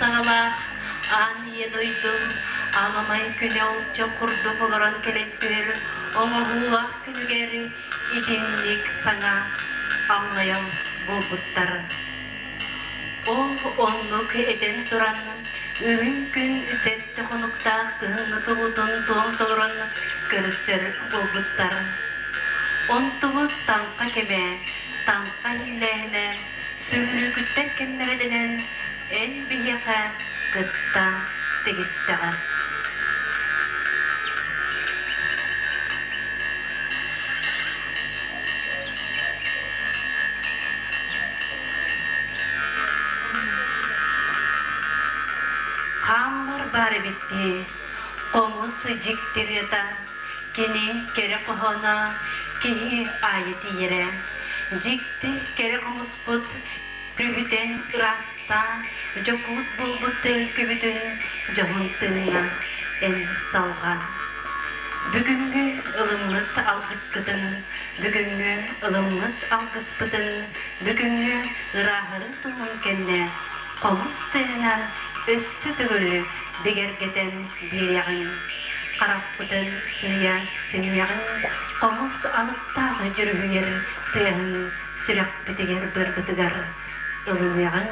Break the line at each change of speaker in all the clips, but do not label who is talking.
саҕалаах аан ийэ дойду аламай күнэ олчо курдук олорон кэлэн түһэр оҥоһуулаах күнүгэр итинник саҥа аллайан буолбуттар. Ол оннук этэн туран, үрүҥ күн сэттэ хонуктаах кыһыҥҥы туруутун туом толорон көрсөр буолбуттар. Онтубут таҥха кэмэ, таҥха иһиллээһинэ сүллүүкүттэр кэмнэрэ дэнэн эн биһиэхэ кытта тигистэҕэ. Хааммар баар эбит дии, хомус дьикти ырыата, кини кэрэ хоһооно киһи аайы тиийэрэ. Дьикти кэрэ хомуспут күһүтэн ыраастаан дьокуут буолбут төлкөбүтүн дьоһун тыыҥҥа эн салҕа. Бүгүҥҥү ылыммыт алгыскытын, бүгүҥҥү ылыммыт алгыспытын, бүгүҥҥү ырааһырыы туһун кэннэ хомус тыаһынан өссө төгүл бигэргэтэн биэриэҕиҥ. Харахпытын сыыйа симиэҕиҥ, хомус алыптаах дьүрүһүйэр тыаһын сүрэхпитигэр-быарбытыгар ылыныаҕыҥ,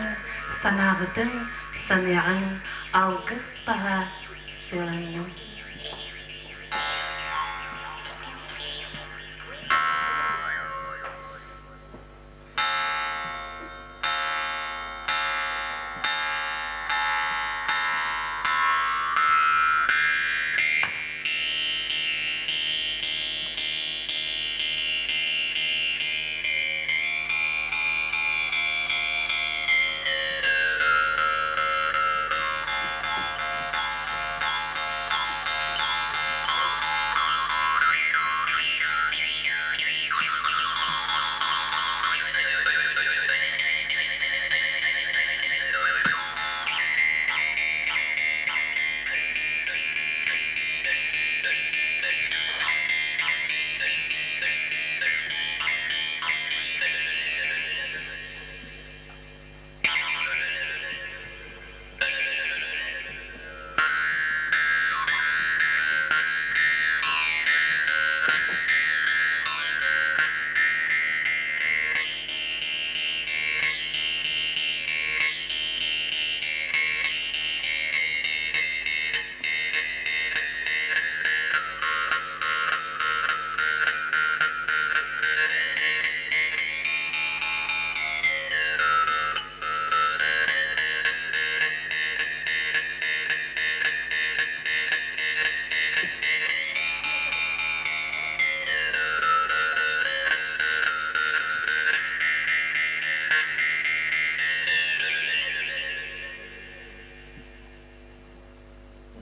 санаабытын саныаҕыҥ, алгыс баһа сыаланныҥ.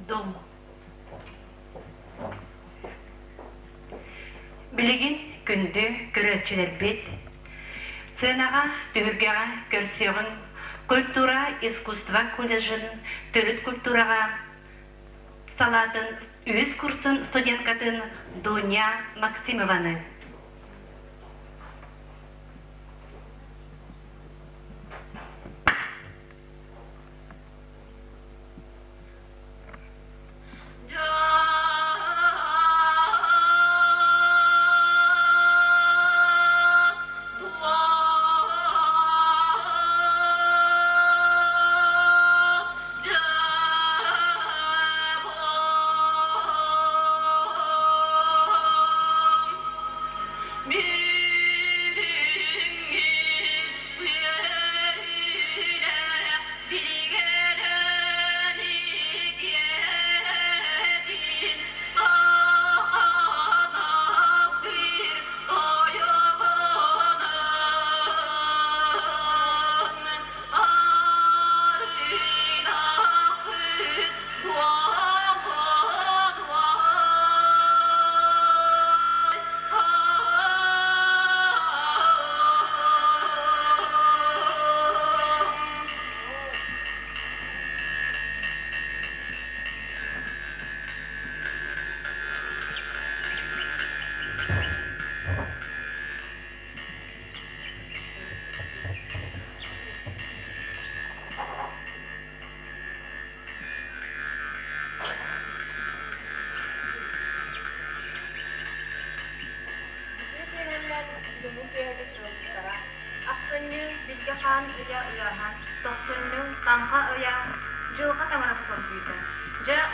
Дом. Билигин күндү көрөөччүлэрбит, сценаҕа, түһүлгэҕэ көрсүөҕүҥ культура искусство колледжын төрүт культураҕа салаатын үһүс курсун студенткатын Дуня Максимованы.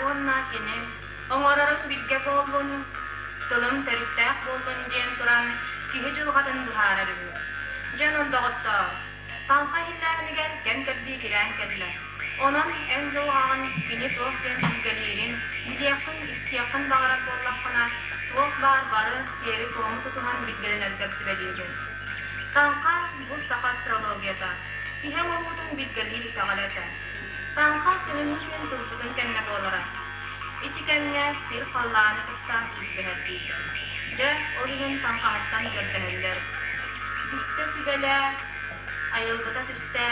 Уонна кини оҥорорун билгэ буоллун, тылым төрүттээх буоллун диэн туран киһи дьылҕатын быһаарар үһү. Дьэ онон доҕоттоор, таҥха иһиллээһинигэр кэм-кэрдии кирээн кэллэ. Онон эн дьылҕаҕын кини туох диэн билгэлиирин, билиэххин, истиэххин баҕарар буоллаххына, туох баар бары сиэри-туому тутуһан билгэлэнэргэр сүбэлиибин. Таҥха бу саха астрологията, киһи оҥоһуутун билгэлиир итэҕэлэ этэ. Таҥха кыһыҥҥы күн турбутун кэннэ буолара. Ити кэмҥэ сир халлааны кытта силбэһэр дииллэр. Дьэ, ол иһин таҥхаһыттан көрдөһөллөр. Үстэ сүбэлээ, айылгыта түстэ,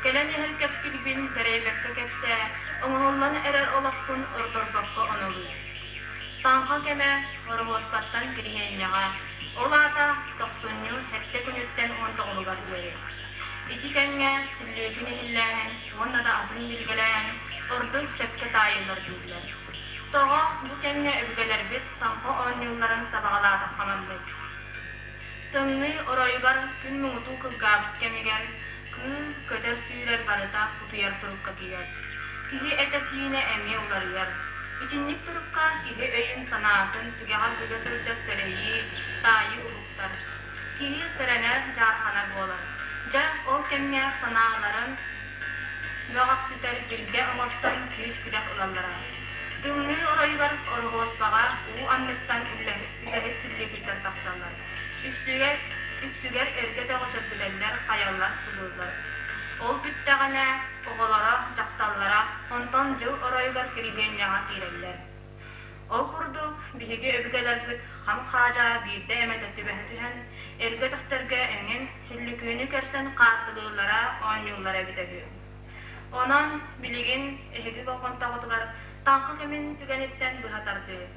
кэлэн иһэр кэскилбин сэрэйбэккэ кэпсээ, оҥоһуллан эрэр олохпун ордорбокко онолуу. Таҥха кэмэ Ороһуоспаттан Кириһиэнньэҕэ, ол аата тохсунньу сэттэ күнүттэн 19-угар диэри. Ити кэмҥэ сүллүүкүн иһиллээһин уонна да атын билгэлээһин ордук сөпкө таайыллар дииллэр. Тоҕо бу кэмҥэ өбүгэлэрбит таҥха оонньуулларын сабаҕалаатахха маннык. Тымныы оройугар күн муҥутуу кылгаабыт кэмигэр кыыл, көтөр-сүүрэр барыта утуйар турукка киирэр. Киһи этэ-сиинэ эмиэ уларыйар. Итинник турукка киһи өйүн-санаатын түгэҕэр ыга сылдьар сэрэйии, таайыы уһуктар. Киһи сэрэнэр, дьаарханар буолар. Дьэ, ол кэмҥэ санааларын мөҕөхсүтэр, билгэ оҥостон күүс-күдэх ылаллара. Тымныы оройугар Ороһуоспаҕа уу анныттан үлэһит сүллүүкүттэр тахсаллар. Үксүгэр, үксүгэр эргэ өтөҕү сөргүтэллэр, хайаллар, сыбыыллар. Ол бүттэҕинэ, оҕолоро, дьахталлара онтон дьыл оройугар кириһиэнньэҕэ киирэллэр. Ол курдук, биһиги өбүгэлэрбит хам-хаадьаа биирдэ эмэтэ түбэһэ түһэн, эргэ өтөхтөргө эҥин сүллүкүүнү көрсөн хаартылыыллара, оонньууллара эбитэ үһү. Онон билигин эһиги болҕомтоҕутугар таҥха кэмин түгэниттэн быһа тардыы.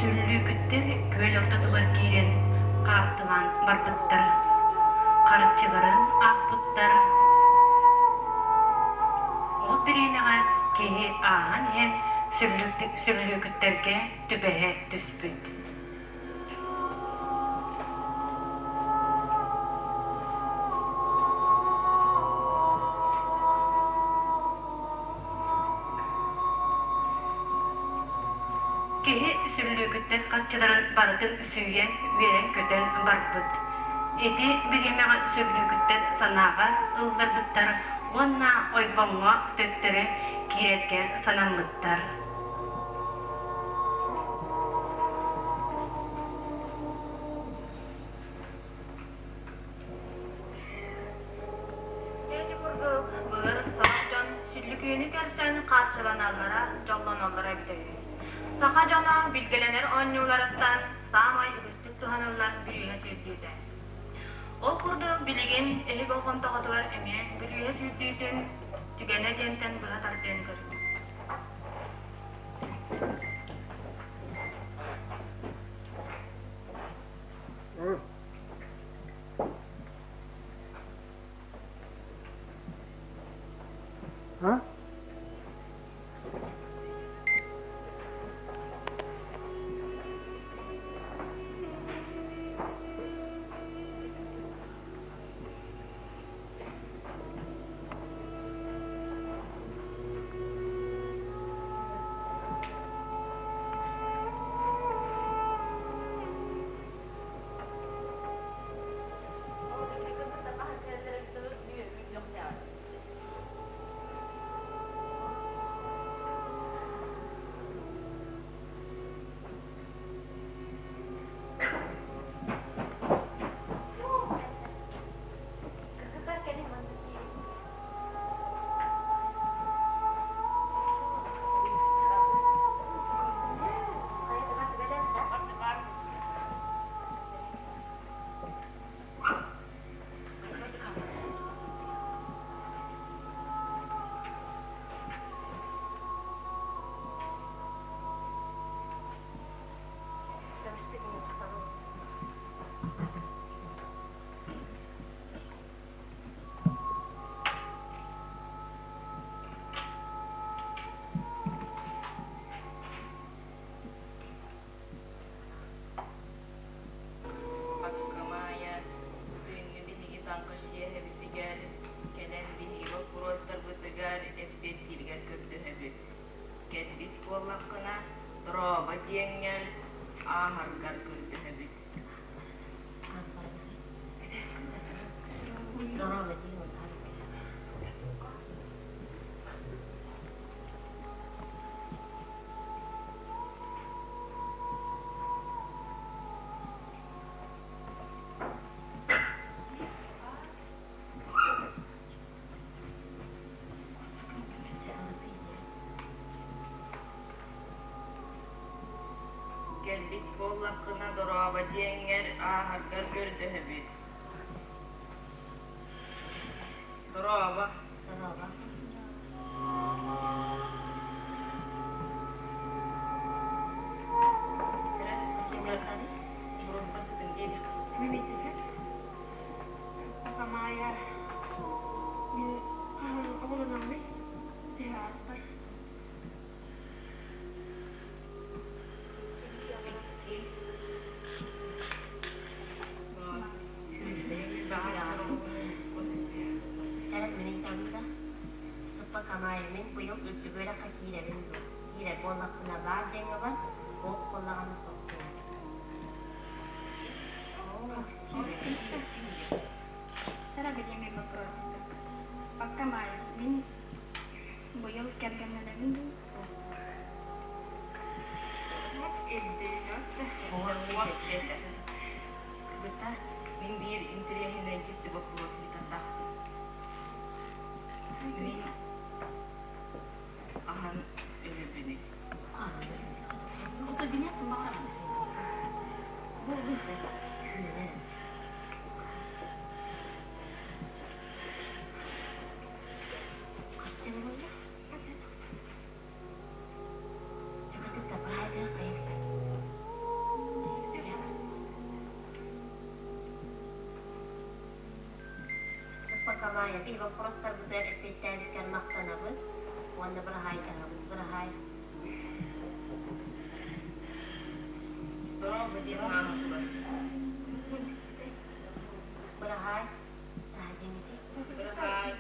Сүллүүкүттэр күөл ортотугар киирэн хаартылаан барбыттар, харчыларын аахпыттар. Ол бириэмэҕэ киһи ааһан иһэн сүллүүкүттэргэ түбэһэ түспүт. Киһи сүллүүкүттэр харчыларын барытын сүүйэн, үөрэн-көтөн барбыт. Ити бириэмэҕэ сүллүүкүттэр санааҕа ылларбыттар уонна ойбоҥҥо төттөрү киирэргэ санаммыттар.
Ити курдук былыр сорох дьон сүллүкүүнү көрсөн хааччыланаллара, дьоллоноллоро эбитэ үһү. Саха дьоно билгэлэнэр оонньууларыттан саамай үгүстүк туһаныллар бүрүүһэ сүүрдүүтэ. Ол курдук билигин эһи болҕомтоҕутугар эмиэ бүрүүһэ сүүрдүүтүн түгэнэ диэнтэн быһа тардыан көрүҥ.
А?
Дорообо диэҥҥэр ааһаргар көрдөһөбүт. Кэлбит буоллаххына дорообо диэҥҥэр ааһаргар көрдөһөбүт. Дорообо.
Дорообо.
Маайа, мин хаһан оҕолономмун төһө ааспар.
Сэрэн мин ыйытаммыта, Сыппа Камаайа, мин быйыл үрдүк үөрэххэ киирэбин дуо? Киирэр буоллахпына баар диэҥҥэ бар, суох буоллаҕына суох диэн.
Вчера билиэмин вопрос Пока Маайыс, мин быйыл кэргэннэнэбин дуу?
Кыбыта, мин биир интэриэһинэй дьикти боппуруос ыытардаахпын. Мин аһан өлөбүнүй.
Сыппакалаайа, биһи боппуруостарбытыгар эппиэттээбиккэр махтанабыт уонна быраһаайдаһабыт. Быраһаай.
Дорообо диэн маама турар.
Быраһаай.
Быраһаай.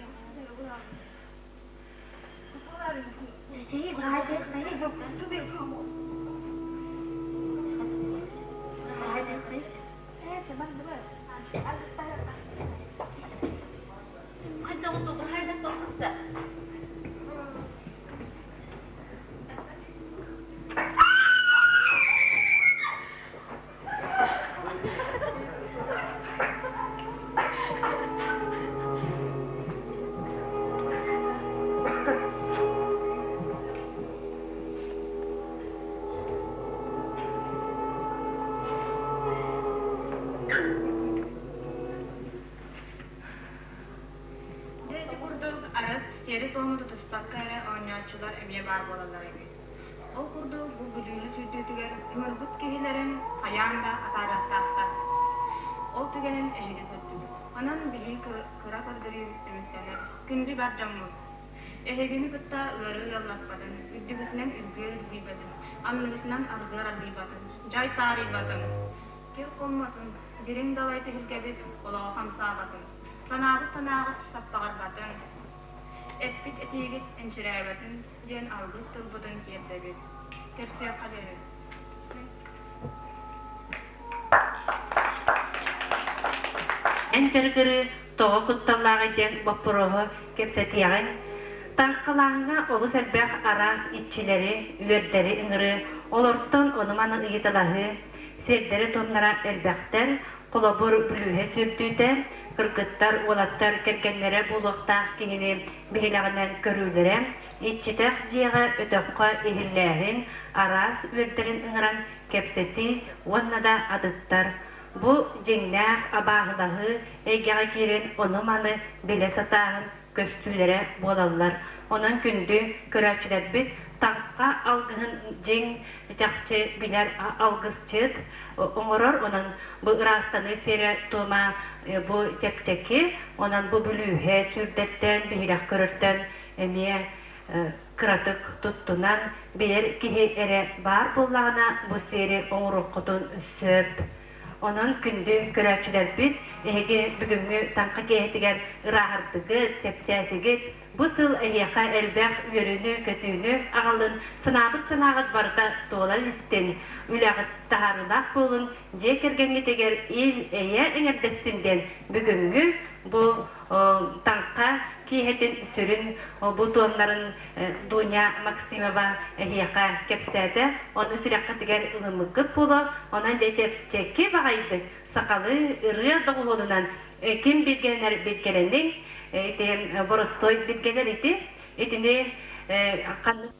Дьэ ити курдук арыт сиэри-туому тутуспакка эрэ оонньооччулар эмиэ баар буолаллар эбит. Ол курдук бу Бүлүүнү сүүрдүүтүгэр ыҥырбыт киһилэрин хайаан да атаарыахтаахтар. Ол түгэнин эһиги көрдүгүт. Онон биһиги кыра көрдөрүүбүт түмүктэнэр. Күндү бар дьоммут! Эһигини кытта ыарыы ыалласпатын, үрдүгүтүнэн үргүөр үргүйбэтин, анныгытынан аргыар аргыйбатын, дьай таарыйбатын, кир хоммотун, дириҥ далай түһүлгэбит олоҕо хамсаабатын, санаабыт санааҕыт саппаҕырбатын, эппит этиигит энчирээбэтин диэн алгыс тылбытын тиэрдэбит. Көрсүөххэ диэри.
Эн дьарыгырыы тоҕо кутталлааҕый диэн боппуруоһу кэпсэтиэҕиҥ. Таҥхалааҥҥа олус элбэх араас иччилэри, үөрдэри ыҥырыы, олортон ону-маны ыйыталаһыы, сирдэри туннара элбэхтэр, холобур, бүлүүһэ сүүрдүүтэ, кыргыттар, уолаттар кэргэннэрэ буолуохтаах киһини биһилэҕинэн көрүүлэрэ, иччитэх дьиэҕэ өтөххө иһиллээһин, араас үөрдэрин ыҥыран кэпсэтии уонна да атыттар. Бу дьиҥнээх абааһылаһыы эйгэҕэ киирэн ону-маны билэ сатааһын көстүүлэрэ буолаллар. Онон күндү көрөөччүлэрбит таҥха алгыһын дьиҥ чахчы билэр алгысчыт оҥорор. Онон бу ыраастаныы сиэрэ-туома бу чэпчэки. Онон бу бүлүүһэ сүүрдэртэн, биһирэх көрөртөн эмиэ кыратык туттунан билэр киһи эрэ баар буоллаҕына бу сиэри оҥоруоххутун сөп. Онон күндү көрөөччүлэрбит, эһиги бүгүҥҥү таҥха киэһэтигэр ырааһырдыгыт, чэпчээсигит. Бу сыл эһиэхэ элбэх үөрүүнү-көтүүнү аҕалын, санаабыт санааҕыт барыта туолан истин, үлэҕит таһаарыылаах буолун, дьиэ кэргэҥҥитигэр ил-эйэ эҥэрдэстин диэн бүгүҥҥү бу Таҥха киэһэтин сүрүн бу туомнарын Дуня Максимова эһиэхэ кэпсээтэ. Ону сүрэххитигэр ылыммыккыт буолуо. Онон дьэ чэпчэки баҕайытык сахалыы ырыа доҕуһуолунан ким билгэлэнэр билгэлэниҥ, ити боростуой билгэлэр ити. Итини ханнык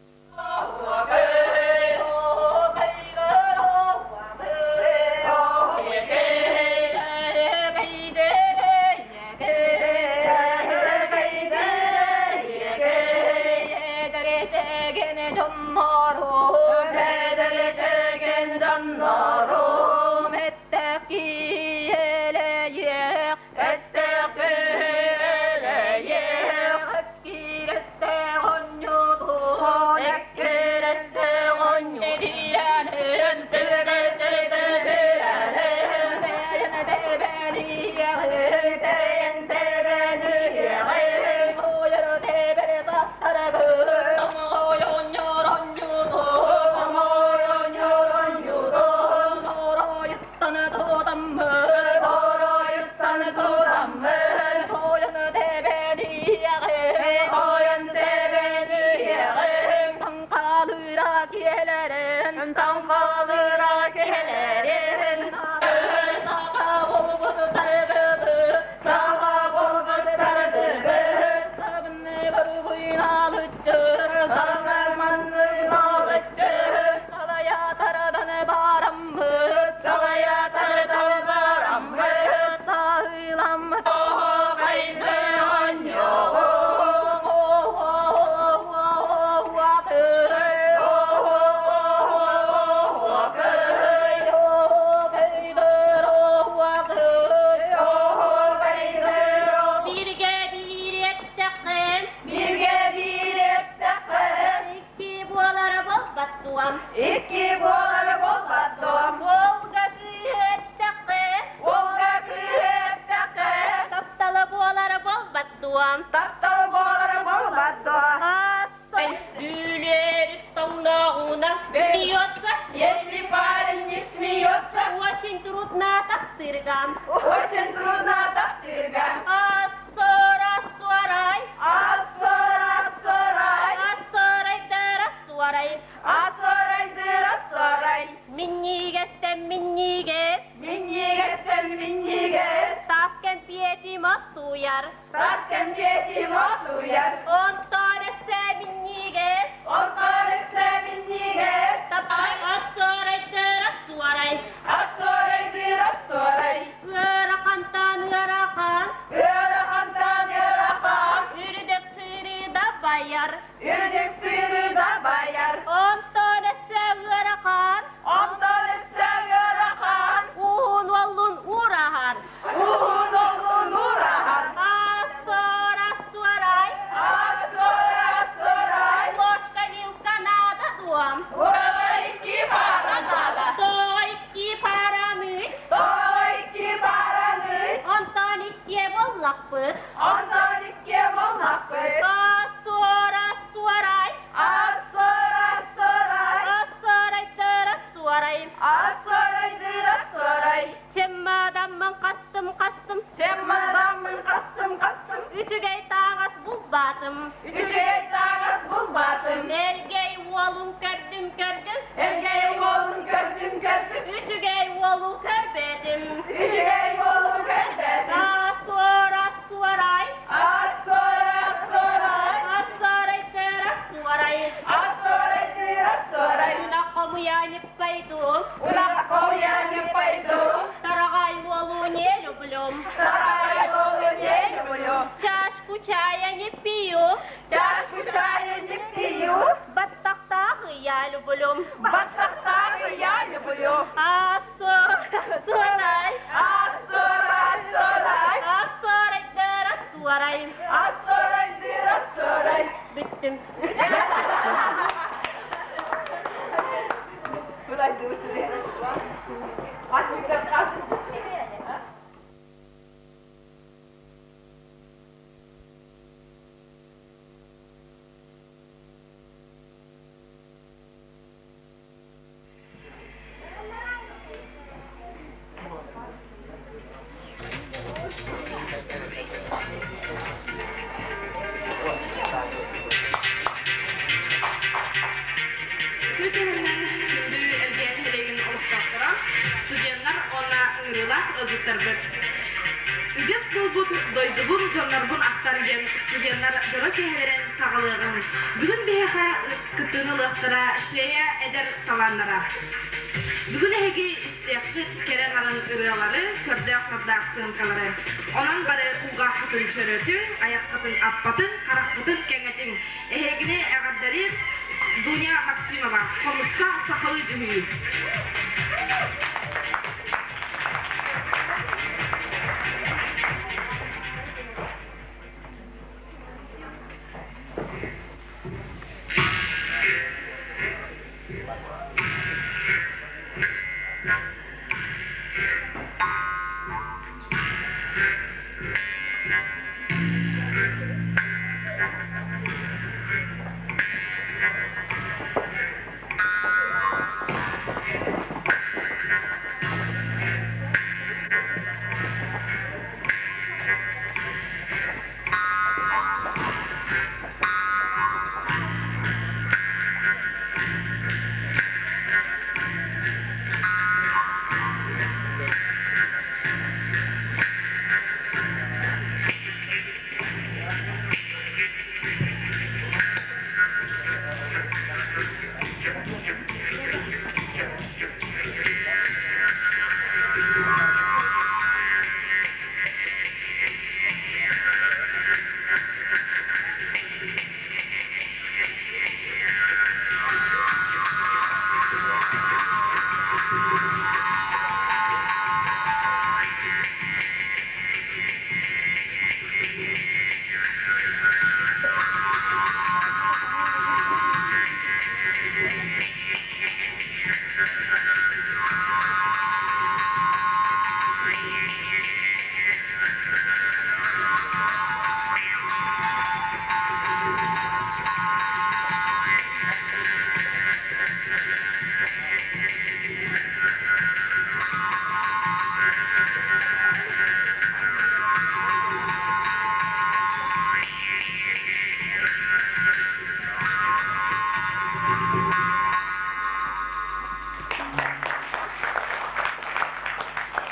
Бииргэ биир эттэххин,
Бииргэ биир эттэххин,
икки буолара буолбат дуом.
Икки буолара буолбат дуом.
Уолга кыыһы эттэххин,
Уолга кыыһы эттэххин,
таптала буолара буолбат дуом.
Таптала буолара буолбат дуо.
Бүлэрис тоҥноҕуна смеется,
Если парень не смеется,
очень трудно таптыргам.
Очень трудно таптыргам.
Ассор-ассорай,
Ассор-ассорай,
ассорайдар-ассорай,
Ассорайдар-ассорай,
минньигэстэн минньигэс,
Минньигэстэн минньигэс,
таас кэмпиэтим оттуйар,
Таас кэмпиэтим оттуйар,
онтон өссө минньигэс,
Онтон өссө минньигэс,
Ассорайдар-ассорай,
Ассорайдар-ассорай,
ыарахантан ыарахан,
Ыарахантан ыарахан,
үрдүк сыыры да байар,
Үрдүк сыыры да байар,
онтон өссө ыарахан,
Онтон өссө ыарахан,
уһун уоллун уураһар,
Уһун уоллун уураһар,
Ассор-ассорай,
Ассор-ассорай,
ложка вилка надо дуом,
Тоҕо икки пара надо,
тоҕо икки параны,
Тоҕо икки параны,
онтон иккиэ буоллахпыт,
Онтон иккиэ буоллахпыт,
Ассор-ассорай,
Ассор-ассорай,
ассорайдар-ассорай,
Ассорайдыр-ассорай,
чеммадаммын хастым-хастым,
Чеммадаммын хастым-хастым,
үчүгэй таҥас булбатым,
Үчүгэй таҥас булбатым,
эргэй уолун көрдүм-көрдүм,
Эргэй уолун көрдүм-көрдүм,
үчүгэй уолу көрбөтүм,
Үчүгэй уолу көрбөтүм,
Ассор-ассорай,
Ассор-ассорай,
ассорайдар-ассорай,
Ассорайдыр-ассорай,
Кунаккому я не пойду,
Кунаккому я не пойду,
Тарагай уолу не люблю,
Тарагай уолу не люблю,
Чашку чая не пью,
Чашку чая не пью,
Баттахтаахы я люблю,
Баттахтаахы я люблю,
Ассор-ассорай,
Ассор-ассорай,
Ассорайдар-ассорай,
Ассорайдыр-ассорай.
Бүттүм.
ыалдьыттарбыт. Үгэс буолбут дойдубун, дьоннорбун ахтан диэн студеннар дьоро киэһэлэрин саҕалыаҕыҥ. Бүгүн биһиэхэ кыттыыны ылыахтара Шея эдэр талааннара. Бүгүн эһиги истиэххит кэрэ-нарын ырыалары, көрдөөх-нардаах сыаҥкалары. Онон бары кулгааххытын чөрөтүҥ, айаххытын аппатын, хараххытын кэҥэтиҥ. Эһигини эҕэрдэлиир Дуня Максимова, хомуска сахалыы дьүһүйүү.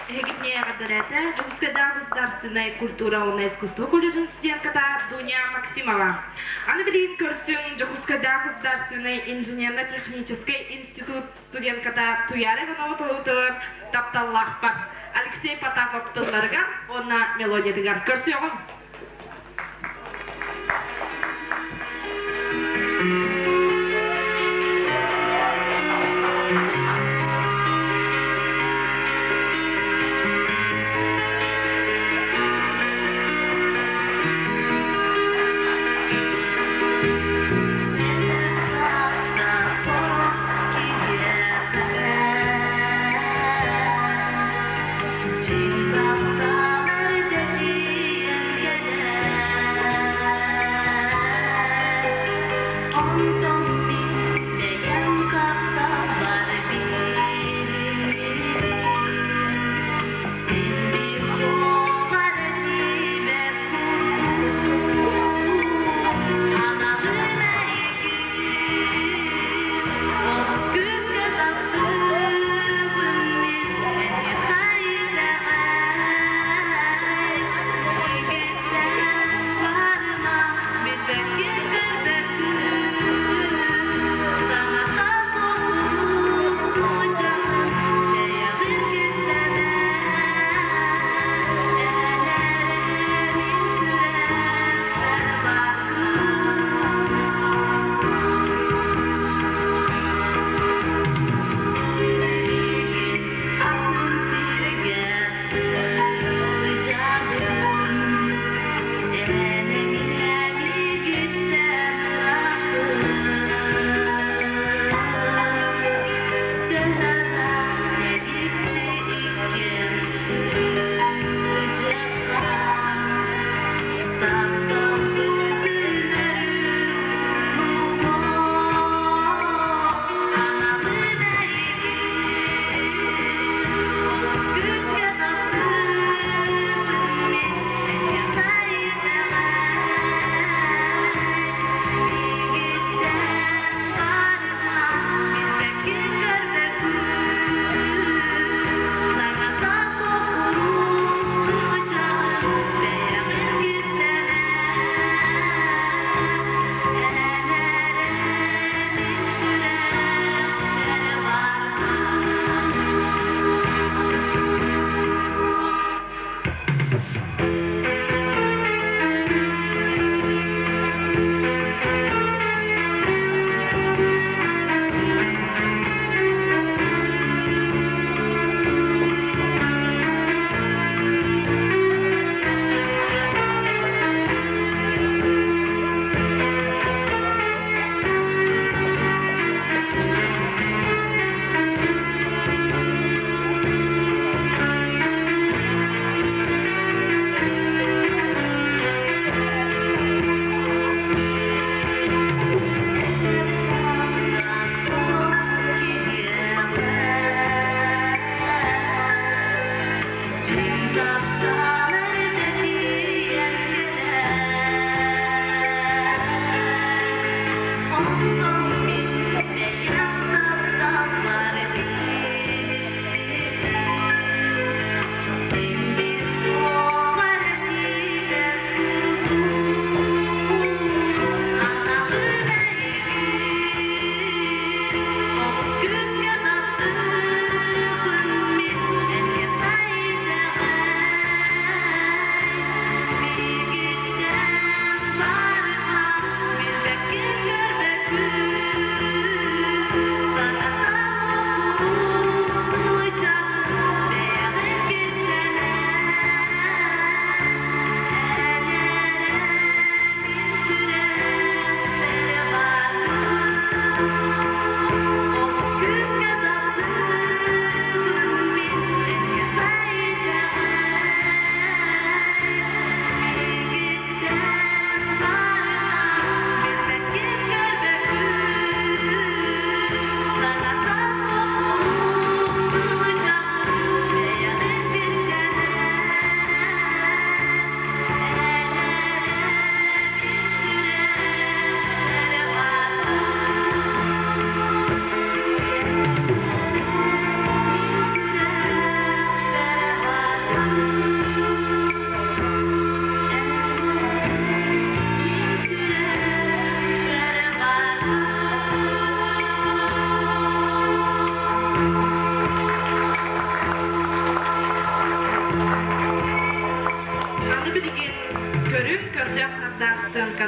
Эһигитини эҕэрдэлээтэ Дьокуускайдааҕы государственнай культура уонна искусство колледжын студентката Дуня Максимова. Аны билигин көрсүҥ Дьокуускайдааҕы государственнай инженерно-техническэй институт студентката Туяра Иванова толорутугар тапталлаахпар Алексей Потапов тылларыгар уонна мелодиятыгар көрсүөҕүҥ!
Эдэр сааска сорох киһиэхэ Дьиҥ тапталар дэтиэн кэлэр Онтон мин бэйэм тапталбар билиммитим Син биир туох эрэ тиийбэт курдук Ананым эйигин Олус күүскэ таптыыбын мин эйиэхэ итэҕэй Миигиттэн барыма билбэккин көрбөккүн.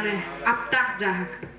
рубриканы Аптаах дьааһык.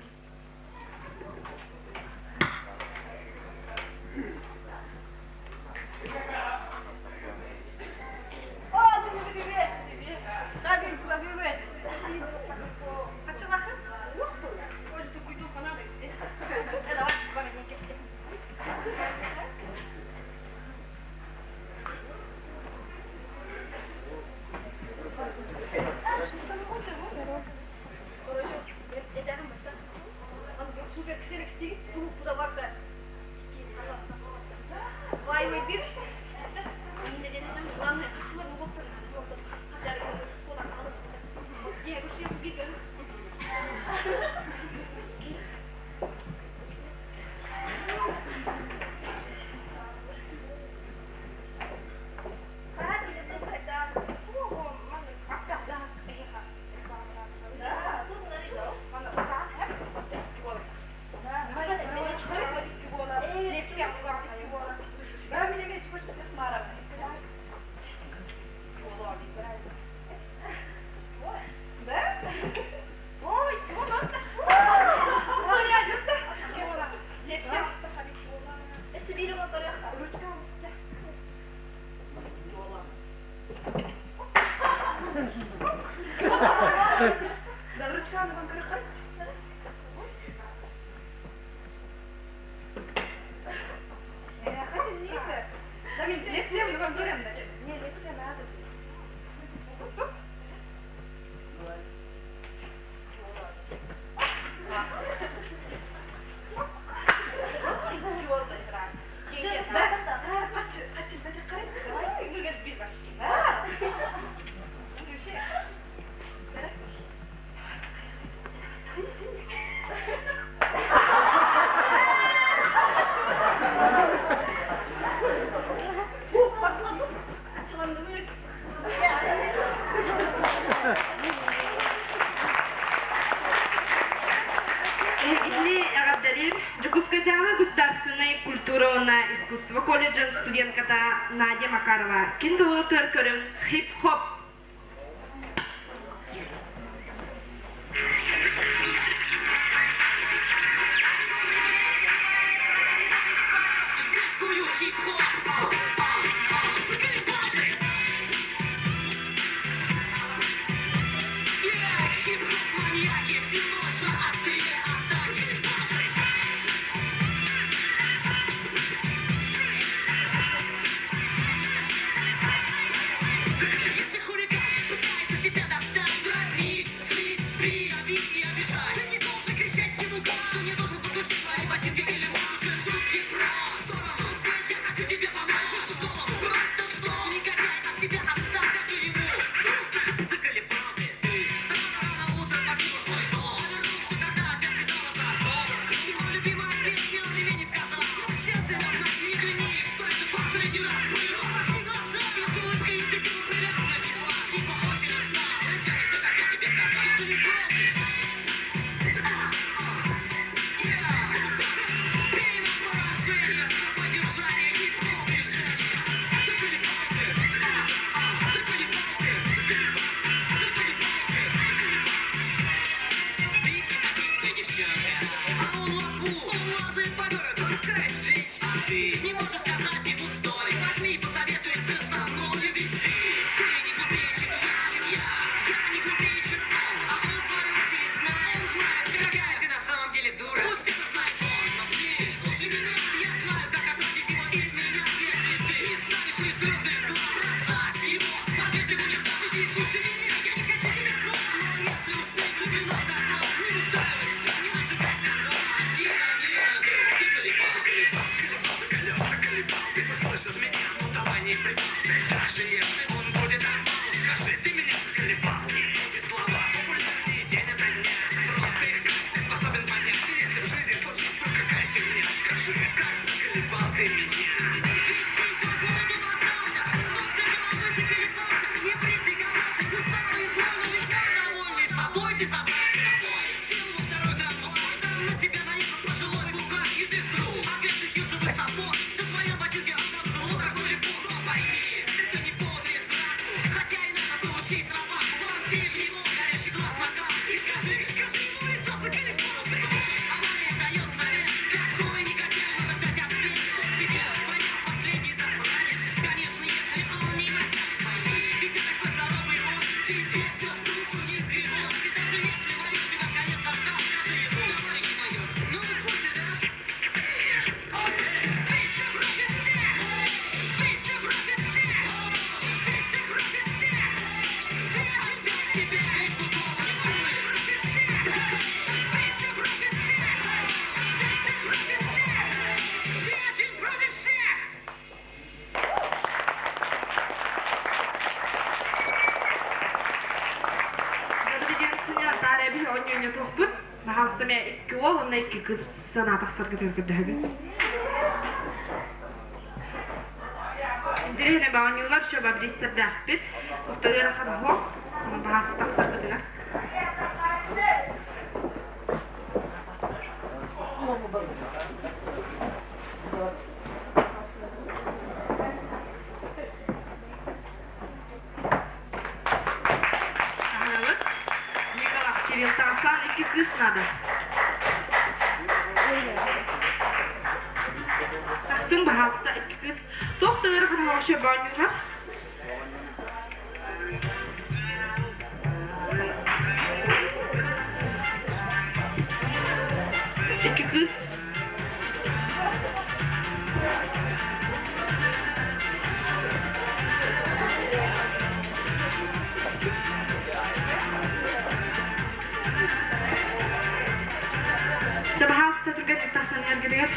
Эһигини эҕэрдэлиир Дьокуускайдааҕы государственнай культура уонна искусство колледжын студентката Надя Макарова кин толорутугар көрүҥ хип-хоп. икки кыыс санаа тахсаргытыгар көрдөһөбүн. Интэриэһинэй оонньуулар чөбө бириистэрдээхпит. Туохта ыарахан оһох, баһаас тахсаргытыгар. Аһынабыт. Николаев Кирилл Таслан икки кыыс наада. Тахсыҥ баһааста икки кыыс. Туох да ыарахан оһоҕо оонньуулар? Икки кыыс. Чэ, баһаалыста түргэнник тахсан иһэргитигэр.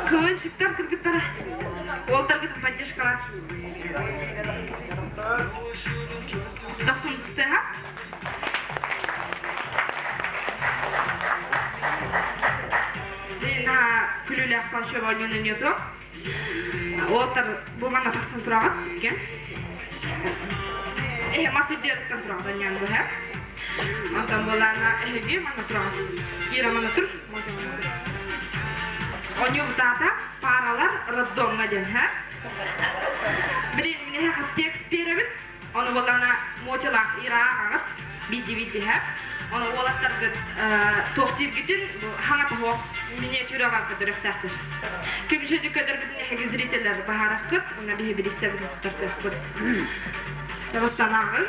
Кылынчыктар кыргыттара уолтаргытын поддержкалаат. Тахсан тустыаха. Наһаа күлүүлээх панчо оонньууну ньуту. Уолтар бу манна тахсан тураҕыт иккиэн. Эһэ мас үрдүөттэн тураҕыт онньоон быһа. Онтон буолаана эһиги манна тураҕыт. Ира манна тур, Мотя манна тур. Оонньуу бутаата пааралар роддомҥа диэн һэ. Билин мин эһэ текст биэрэбин. Ону буоллаҕына Мотялаах Ира ааҕаҕыт биирдии-биирдиһэ. Ону уолаттаргыт туох дииргитин бу хаҥа тоһуох миниатюраҕа көрдөрүөхтээхтэр. Көмүсөдү көрдөрбүтүн эһиги зрителлэр баһаараххыт, уонна биһи биристэбитин туттартыахпыт. Сабастан ааҕыҥ.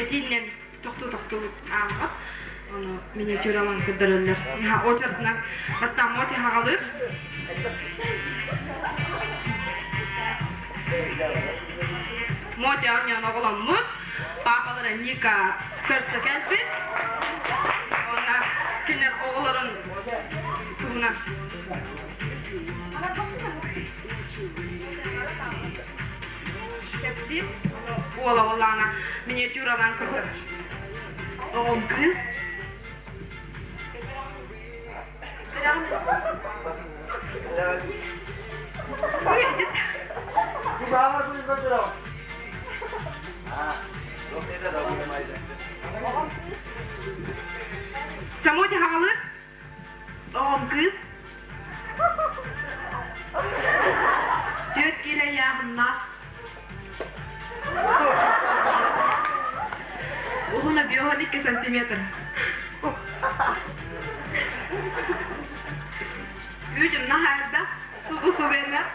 Этииннэн тохтуу-тохтуу ааҕаҕыт. Ону миниатюралаан көрдөрөллөр. Очередынан бастаан Мотя хаҕалыыр. Мотя оонньоон оҕоломмут. Папалара Ника көрсө кэлбит. Уонна кинилэр оҕолорун туһунан кэпсиир. Уола буоллаҕына миниатюралаан көрдөрөр. Оҕом кыыс. Чамоти хаҕалыыр. Оҕом кыыс. Түөрт киилэ ыйааһыннаах. Уһуна 52 сантиметр. Үүтүм наһаа элбэх, субу-субу элбэх.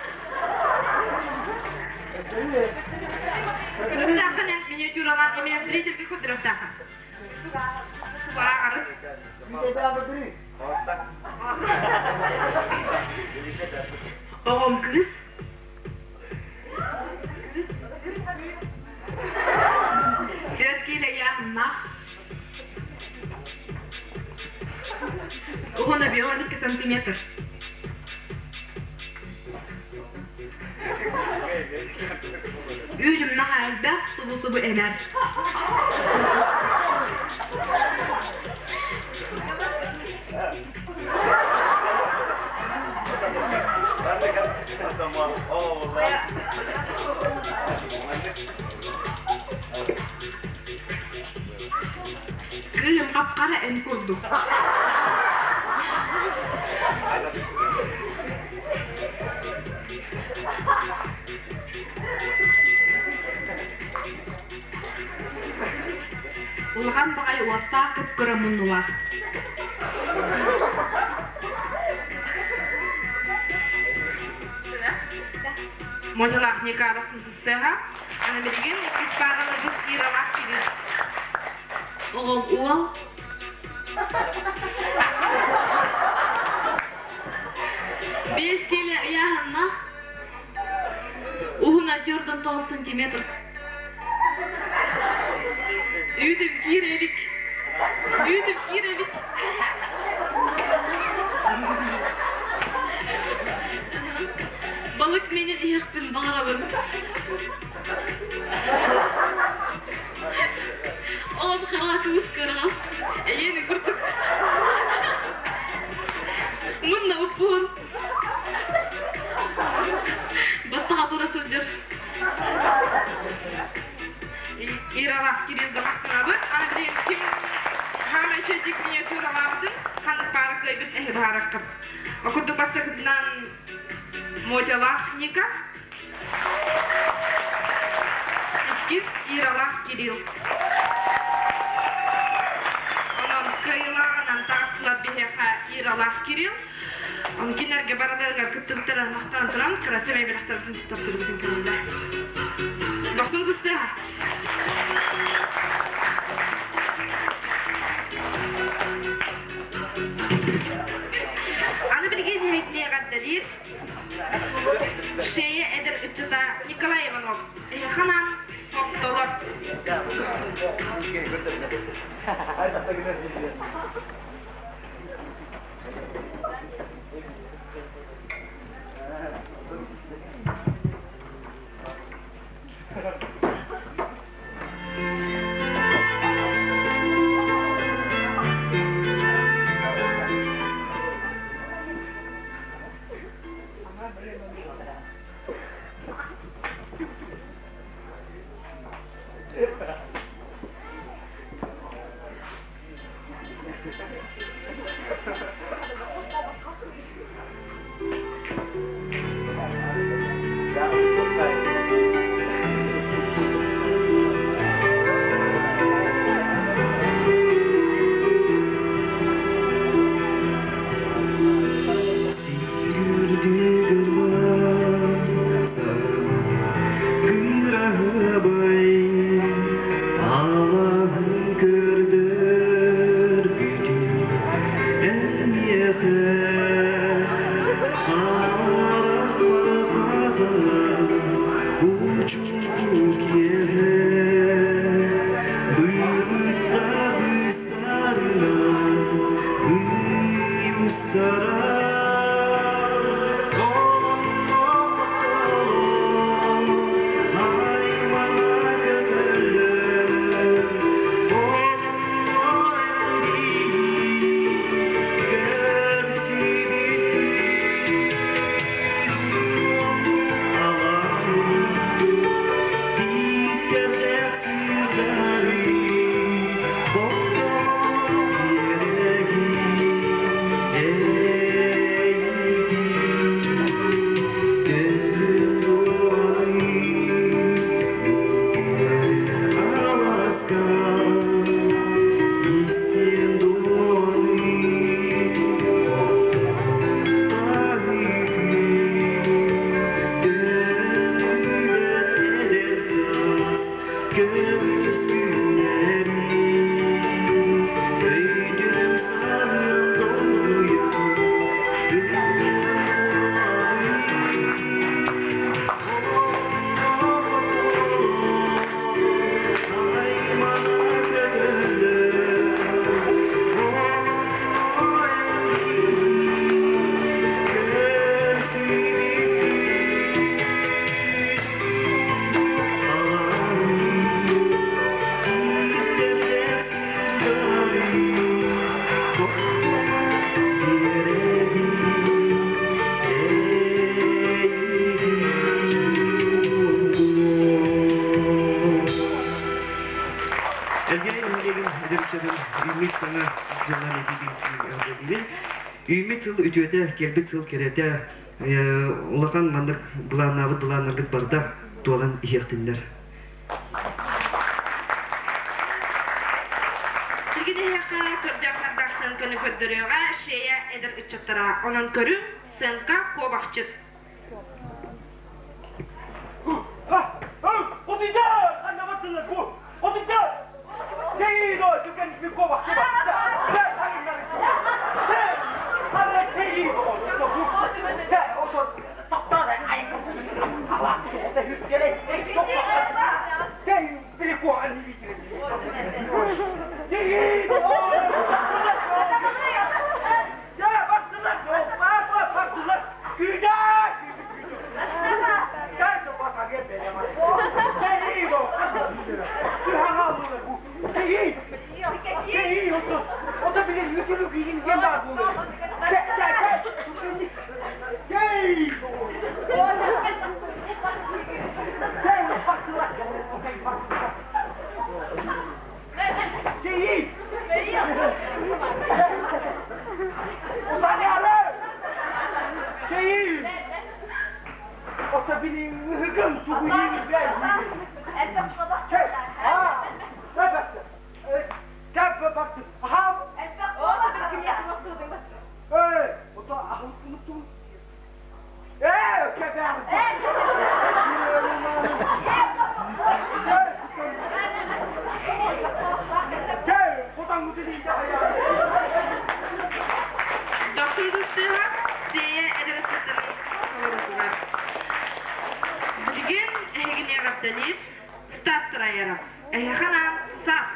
Көрүөхтээххин эн миниатюралаан эмиэ зрительгэ көрдөрүөхтээххин. Баары. Оҕом кыыс. Түөрт киилэ ыйааһыннаах. Уһуна 52 сантиметр. Үүтүм наһаа элбэх, субу-субу эмэр. Кыыһым хап-хара эн курдук. Улахан баҕайы уостаах кып-кыра муннулаах. Модьалаах Никаров сунтустыаха. Аны билигин иккис паараларбыт Иралаах Кирилл.
Оҕом уол. Биэс киилэ ыйааһыннаах. Уһуна 4 сантиметр. Үүтүм киирэ илик. Үүтүм киирэ илик. Балык миинин иһиэхпин баҕарабын. Оҕом хараҕа кыбыс кыараҕас, эйиэнин курдук. Мунна уппуһун. Баттаҕа тура сылдьар.
Иралаах Кирилл махтанабыт. Аны билигин ким хаамай чэйдик миниатюралаабытын ханнык баара кыайбыт эһи баһаараххыт. Ол курдук бастакытынан Мотялаах Ника, иккис Иралаах Кирилл. Онон кыайыылааҕынан таҕыстылар биһиэхэ Иралаах Кирилл. Ону кинилэргэ барыларыгар кыттыбыттара махтанан туран, красивай бэлэхтэрбитин туттартарбытын көрүллэр. Дохсун тыстыаха! Аны билигин иһитинэ эҕэрдэлиир Шея эдэр ыччата Николай Иванов. Эһэханан хоптолор.
Сир үрдүгэр бар кыраһыбай алаһы көрдөр бүтүн эн миэхэ харахпар хатанна учууту киэһэ былыттар быстарынан ый устара Көмүс күннэри өйдүм саныам долгуйан Элгээйи нэһилиэгин эдэр ыччатын үүммүт саҥа дьыллар этиитин Үүммүт сыл үтүөтэ, кэлбит сыл кэрэтэ, улахан маннык былааннаабыт былааннаргыт барыта туолан иһиэхтиннэр.
Билигин эһиэхэ көрдөөх-нардаах сыаҥканы көрдөрүөҕэ Шея эдэр ыччаттара. Онон көрүҥ, сыаҥка куобахчыт.
Көтүлүк игин диэн баар буолар. Чэ, чэ, чэ, түргэнник. Ей! Чэ, бактылар. Чэйи! Усаняры! Чэйи! Ото били ыһыгым тугуйун бэй. Чэ, а, Кэп бакты. Аха. Эй, ото ахылыктын Ээ, кэбэр. Чэ,
Дохсун тыстыыһа Сиэйэ эдэр ыччаттарын толорутугар. Билигин эһигини эҕэрдэлиир Стас Траеров. Эһиэхэ анаан Сас!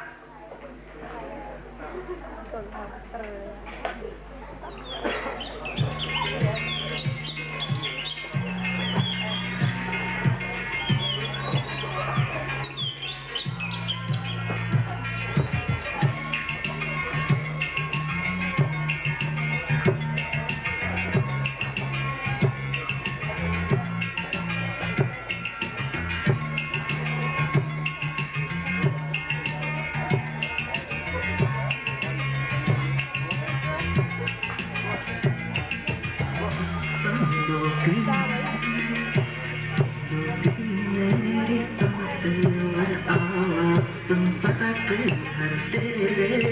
Күннэри санатылар аласпын саха кыыһар тэлэр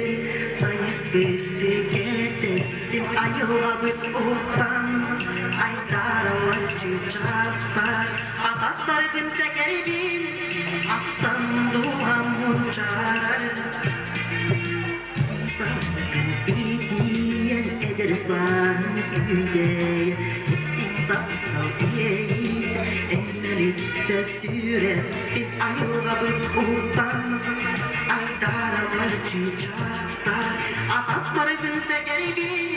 сайыс кэтэстим айылҕабыт уһуктан айдаралар чыычаахтар атастарбын сэкэрибин аттан дууһам мунчаарар Салгын итийэн эдэр сааһын күүдэйэ истиҥ таптал иэйиитэ эҥэлиттэ сүрэхпит айылҕабыт уһуктан айдараллар чыычаахтар атастарбын сэгэрибин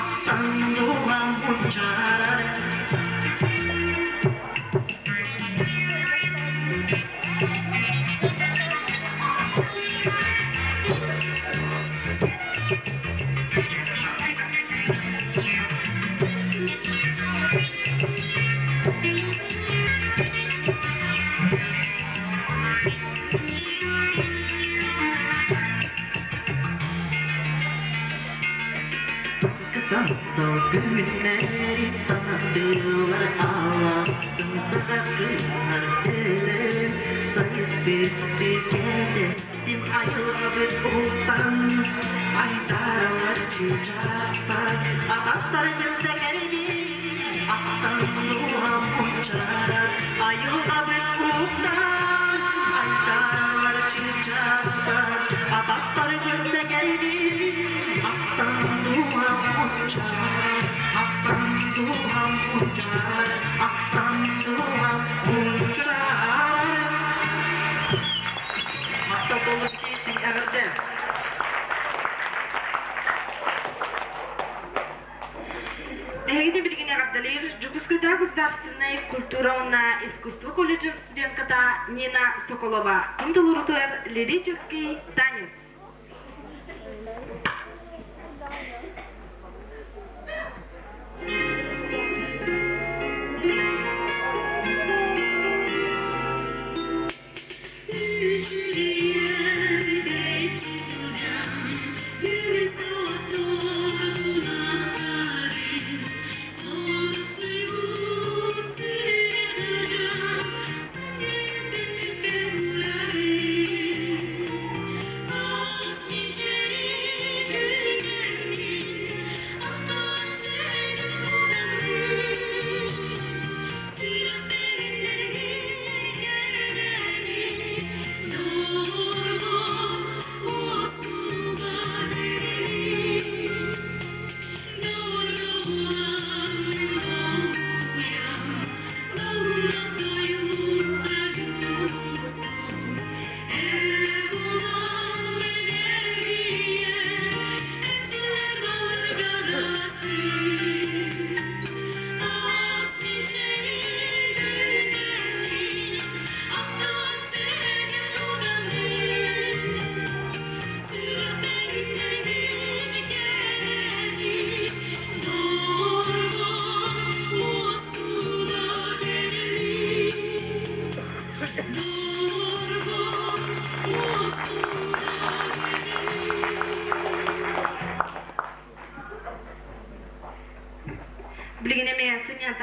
ахтан дууһам мунчаарар. Саскы күннэри санатыылар аласпын саҕатыылар тэлэр сайыс бүттү кэтэстим айылҕабыт уһуктан айдаралар чыычаахтар атастарбын сэкэрибин аттан дууһам мунчаарар айылҕабыт уһуктан айдаралар чыычаахтар атастарбын сэкэрибин аттан дууһам мунчаарар аттан дууһам мунчаарар аттан дууһам мунчаарар.
Махтал буоллун итиистиҥ эҕэрдэ!
Эһигини билигин эҕэрдэлиир Дьокуускайдааҕы государственнай культура уонна искусство колледжын студентката Нина Соколова. Ким толорутугар лирический танец.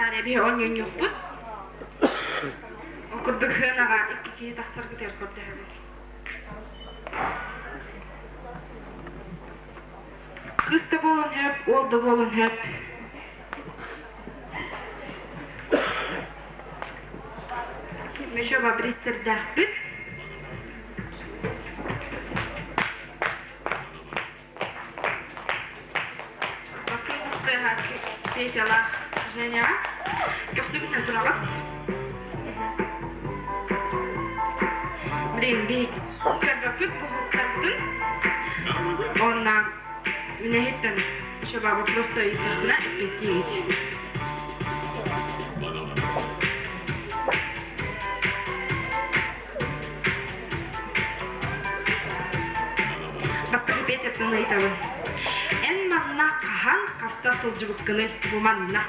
таарыйа биһи оонньуохпут. Ол курдук сыанаҕа икки киһи тахсаргытыгар көрдөһөбүн. Кыыс да буолуон сөп, уол да буолуон сөп. Мишева бириистэрдээхпит. Максим Сыстыаха Петялаах Женяҕа көхсүгүнэн тураҕыт. Блин, биһик көрбөппүт буһуктарбытын. Уонна минэһиттэн шабаба просто ыйыттахпына эппиэттиигит. Бастакы Петяттан ыйытабын. Эн манна хаһан хаста сылдьыбыккыный бу манна?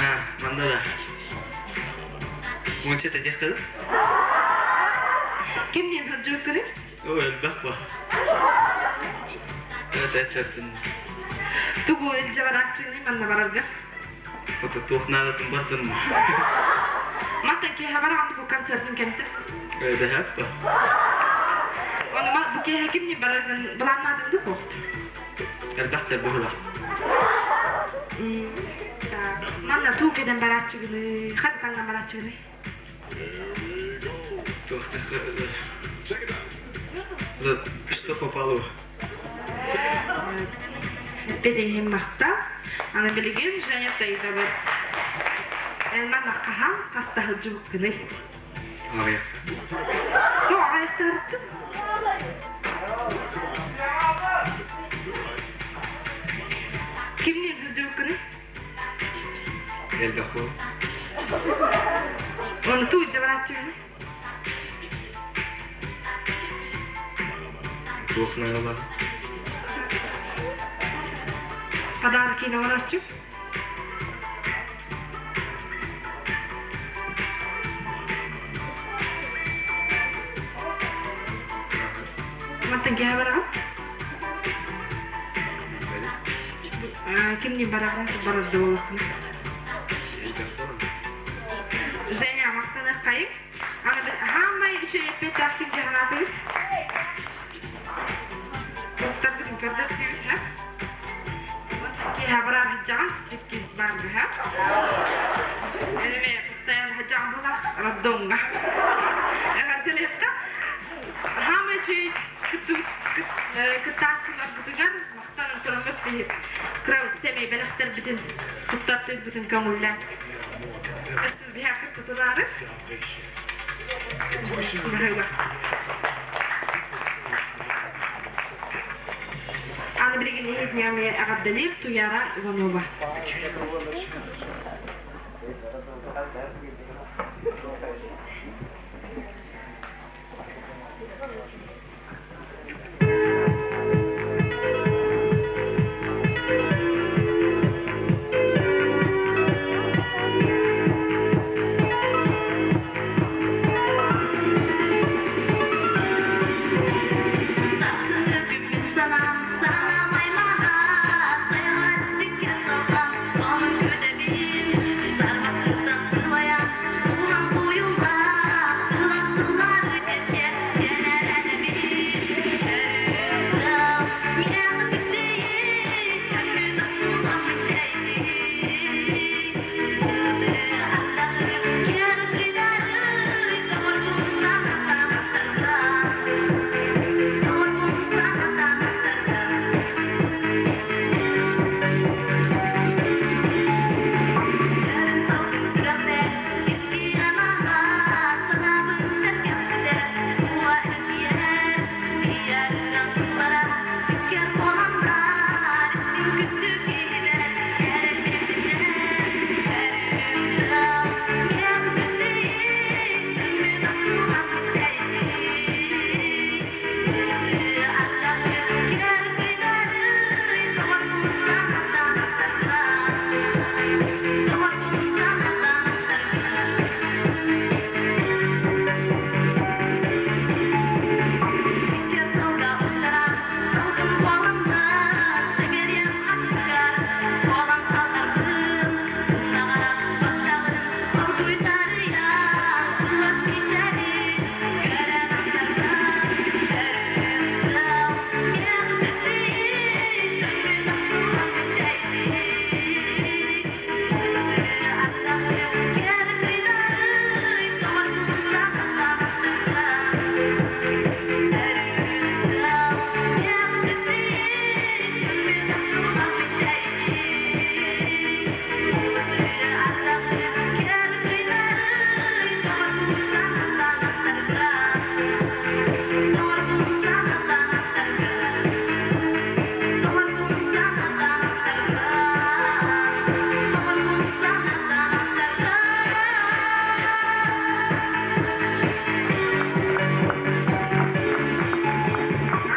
А, манна да. Уонча этэ кыл.
Кимниин сылдьыбыккыный?
О, элбэх ба. Это эппин.
Тугу илдьэ барааччыгыный манна бараргар?
Ото туох наадатын бартын.
Мантан киэһэ бараҕын бу концертын кэмтэ?
Дэһэп ба.
Ону бу киэһэ кимни бараргын былааннаатын ду куохт?
Элбэхтэр быһыла.
Манна туу кэтэн барааччыгыны, хата таҥнан барааччыгыны?
Туох Что попало?
Эппит махта. Аны билигин Женя тайдабыт. Эн манна хаһан хаста сылдьыбыккыный?
Аҕыйахта.
Тоҕо аҕыйахтаһыттым? Кимниин сылдьыбыккыный?
Элбэх буол.
Оны туу дьабарааччыгыный?
Туох наадалаах?
Подарок оҥорооччу? Мантан киһи бараҕын? Кимниин бараҕын? Барарда буоллаххына. Женя, махтаныаххайыҥ. Аны хаамай үчүгэй эппиэттээх ким дьаһанаатыгыт? Уттаргытын көрдөртүүбүт, ха? Киэһэ бараар сылдьаҕын стриптиз баарга, ха? Эми постоянно сылдьаҕын булах роддомҥа. Эҕэрдэлиэххэ. Хаамай үчүгэй кыттааччыларбытыгар махтанан тураммыт биһи кыра сэмэй бэлэхтэрбитин туттартыырбытын көҥүллээн. Өссө биһиэхэ кытта Аны билигин иһитинньэҥҥэ эҕэрдэлиир Туяра Иванова.
Сарсыҥҥы күммүн санаан, санаам аймана, сайылар сиккир тыллан, сонун күүтэбин.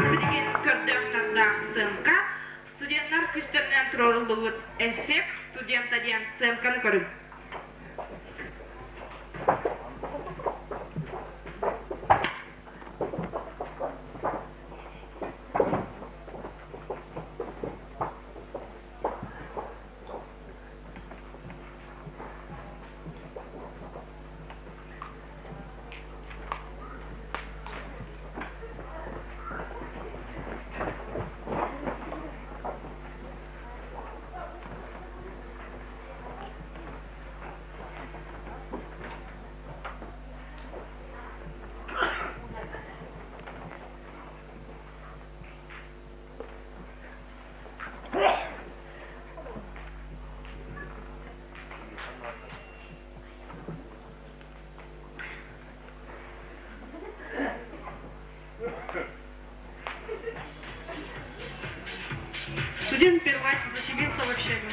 Аны билигин көрдөөх-нардаах сценка студеннар күүстэринэн туруоруллубут «Эффект студента» диэн сценканы көрүҥ. Студент первать заселился в общагу.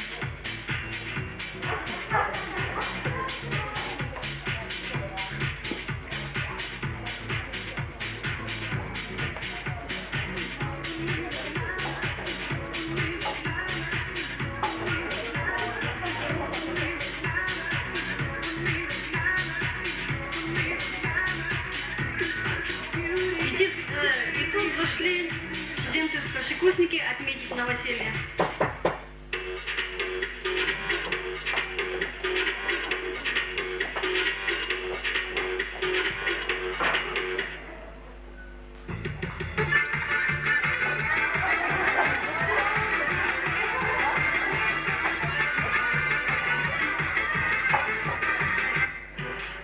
И тут зашли студенты-старшекурсники отметить новоселье.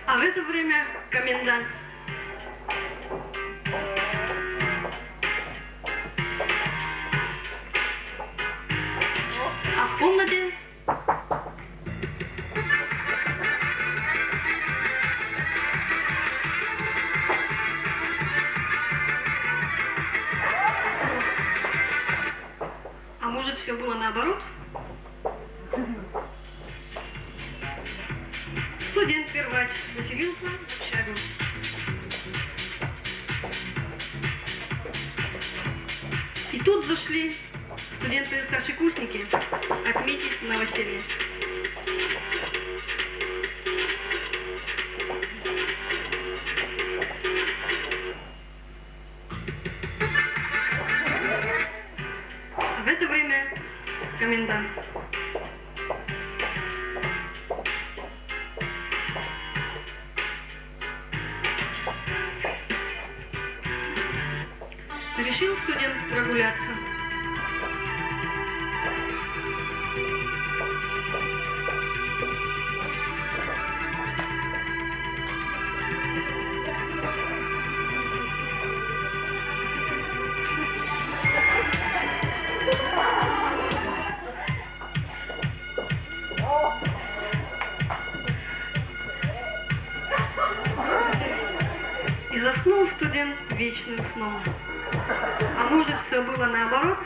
А в это время комендант. А в комнате А может, все было наоборот? Студент первач заселился в общагу. И тут зашли студенты-старшекурсники отметить новоселье. В это время комендант. Решил студент прогуляться. И заснул студент вечным сном. А может, все было наоборот?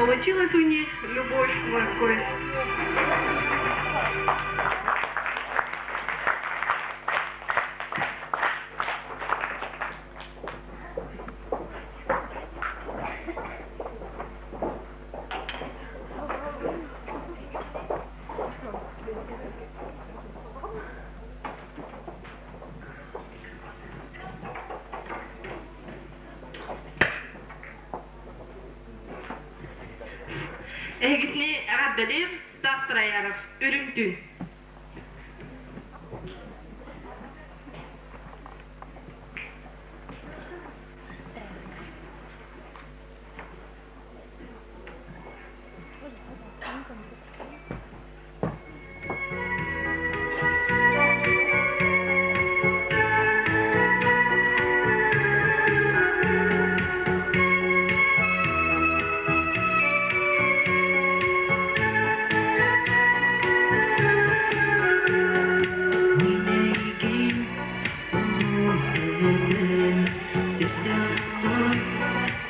Получилась у них любовь, морковь.
Эһигитини эҕэрдэлиир Стас Трояров, Үрүҥ түүн.
Мин эйигин умнубатым, сирдээхтэн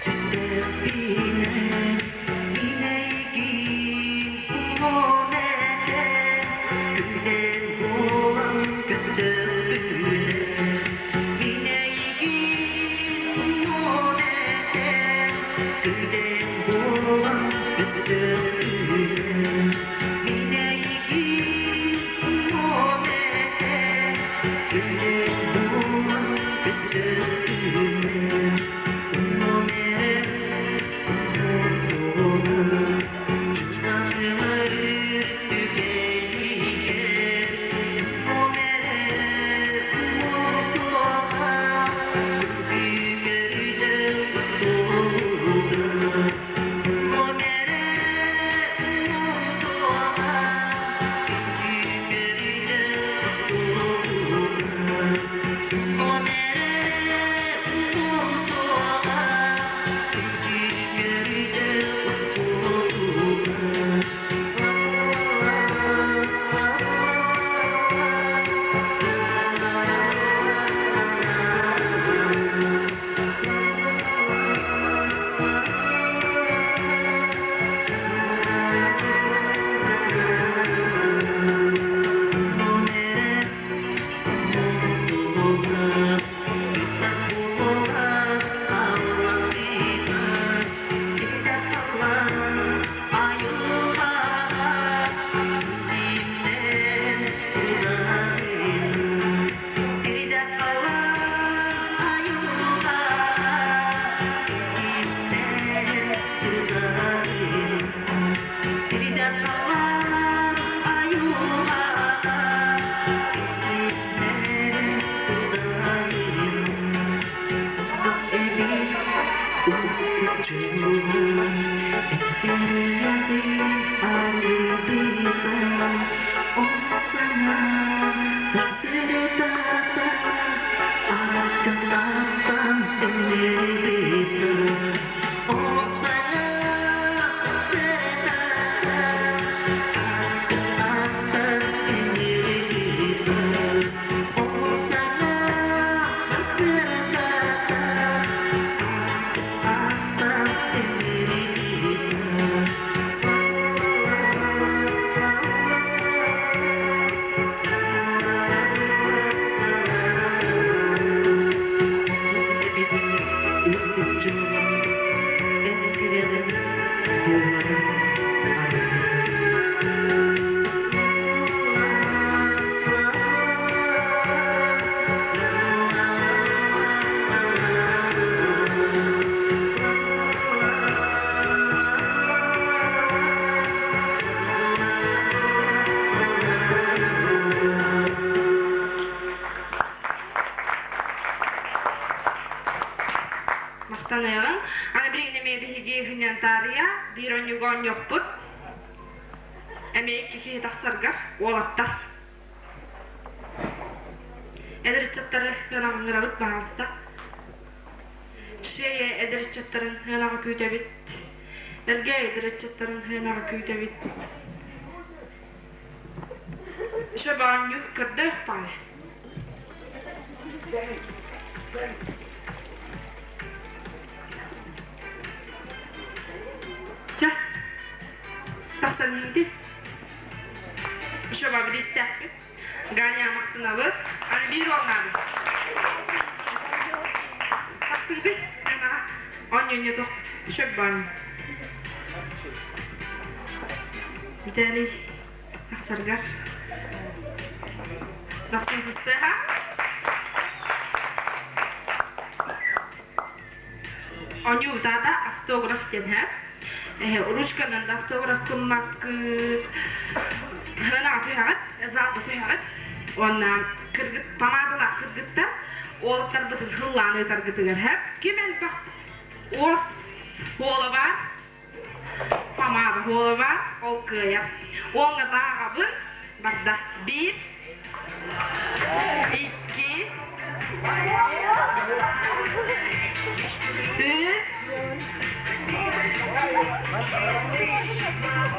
сүттэхпинэ, мин эйигин умнуом этэ, күндэл буолан көттөхпүнэ, мин эйигин умнуом этэ, күндэл буолан көттөхпүнэ, мин эйигин умнуом этэ, күндэл буолан көттөхпүнэ, умнуом эрэ Сирде kalan ayılara Sevdiğimden dudayım
Махтаныаҕыҥ. Аны билигин эмиэ биһиги иһинэн таарыйа биир оонньууга оонньуохпут. Эмиэ икки киһи тахсарга уолаттар. Эдэр ыччаттары ынаҕыҥырабыт баһаалыста. Шея эдэр ыччаттарын ынаҕы күүтэбит. Элгэ эдэр ыччаттарын ынаҕы күүтэбит. Еще баанньу көрдөөх паай. Чэ. Тахсан иһинти. Еще биристээхпит. Ганя махтанабыт. Аны биир уолнаабыт. Тахсынты. Онньонньо тохпут. Шөп баан. Виталий тахсаргар. Тахсын тыстыха. Оонньуу утаата автограф диэн һэ. Ручканан да автограф гыммаккыт, хынаҕа түһэҕит, залга түһэҕит. Уонна кыргыт помадалаах кыргыттар уолаттарбытын хыллаан ыытаргытыгар һэ. Ким элбэх уос хуола баар, помада хуола баар, ол кыайар. Уоҥҥа тааҕабын барда. Биир, икки, үс,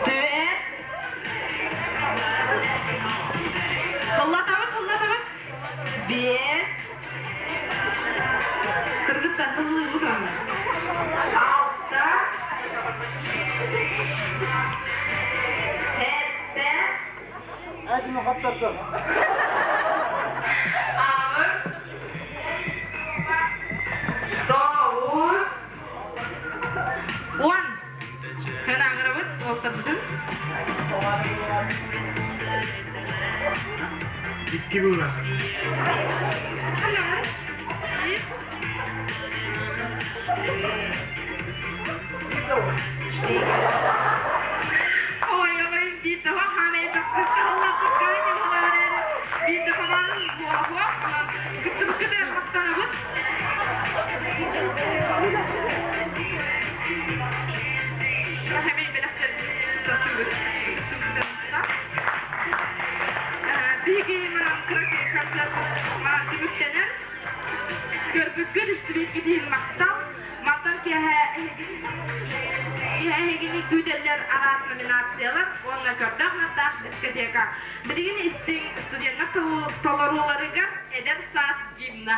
түөрт. Тыллатабыт, тыллатабыт. Биэс. Кыргыттар тыллыыбыт онно. Алта. Сэттэ.
Әсіме қаптарды.
Аҕыс. Тоҕус. Уон. Хэн аҥырабыт уолтарбытын?
Икки була.
Ой, ой, биир того хаамай тахсыста биир да хамаан буолуох, кыттыбыккыта махтанабыт. Хэмэй бэлэхтэр Биһиги манан кыракый концерт манан түмүктэнэр. Көрбүккүт, истибиккит иһин махтал. Мантан киэһэ эһигини күүтэллэр араас номинациялар уонна көрдөөх-нардаах дискотека. Билигин истиҥ студеннар толорууларыгар эдэр саас гимна.